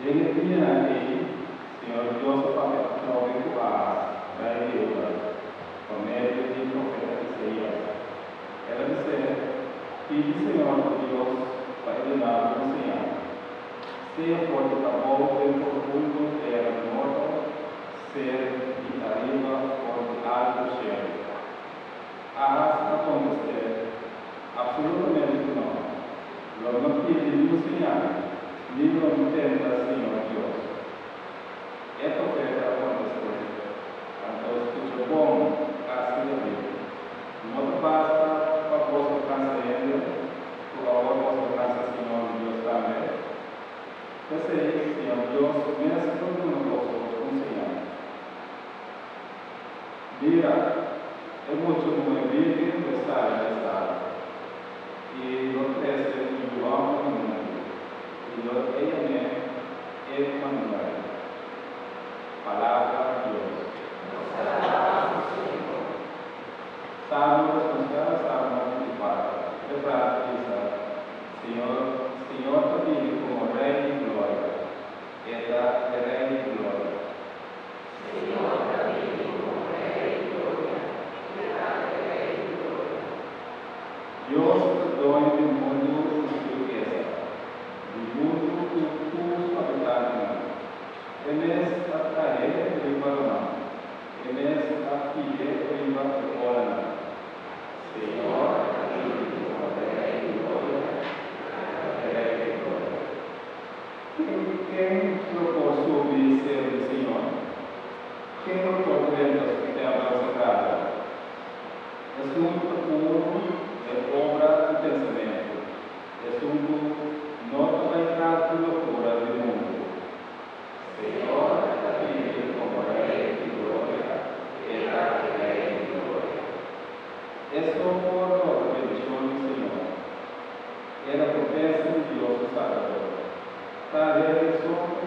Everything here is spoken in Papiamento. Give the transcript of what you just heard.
Den e dianan ei, Señor Dios a papia atrobe ku Ahas, rei di Huda, pa medio di profeta Isaías. El a bis'é, Pidi Señor bo Dios pa e duna bo un señal, sea for di abou den profundo tera di morto, sea di ariba for di altu shelu. Ahas a kontest'é, Apsolutamente ku nò. Lo no pidi niun señal, ni lo no tenta Señor Dios. E profeta a kontest'é, Anto skucha bon, kas di David. No ta basta pa boso kansa hende, ku awor boso a kansa Señor mi Dios tambe? P'esei, Señor Dios mes lo duna boso un señal. Mira, e mucha muhé bírgen lo sali na estado, i lo trese un yu hòmber na mundu, i lo e yam'é Emmanuel. Palabra di Dios. Nos ta alabá bo, Señor. Salmo responsorial Salmo 24. E frase ta bisa, Señor, Señor ta bini komo Rei di gloria. E ta e Rei di gloria. Señor ta bini komo Rei di gloria, E ta e Rei di gloria. Dios ta doño di mundu i su rikesa, di mundu ku tur su habitantenan. E mes a trah'é riba laman, e mes a fih'é riba e olanan. Señor ta bini komo Rei di gloria, E ta e Rei di gloria. Ken lo por subi seru di Señor? Ken lo por drenta su tèmpel sagrado? Esun ku ta puru den obra i pensamentu, esun ku no ta bai tras di lokura di mundu. Señor ta bini komo Rei di gloria, E ta e Rei di gloria. E so por logra bendishon di Señor. E rekompensa di Dios su Salbador. Ta hende so.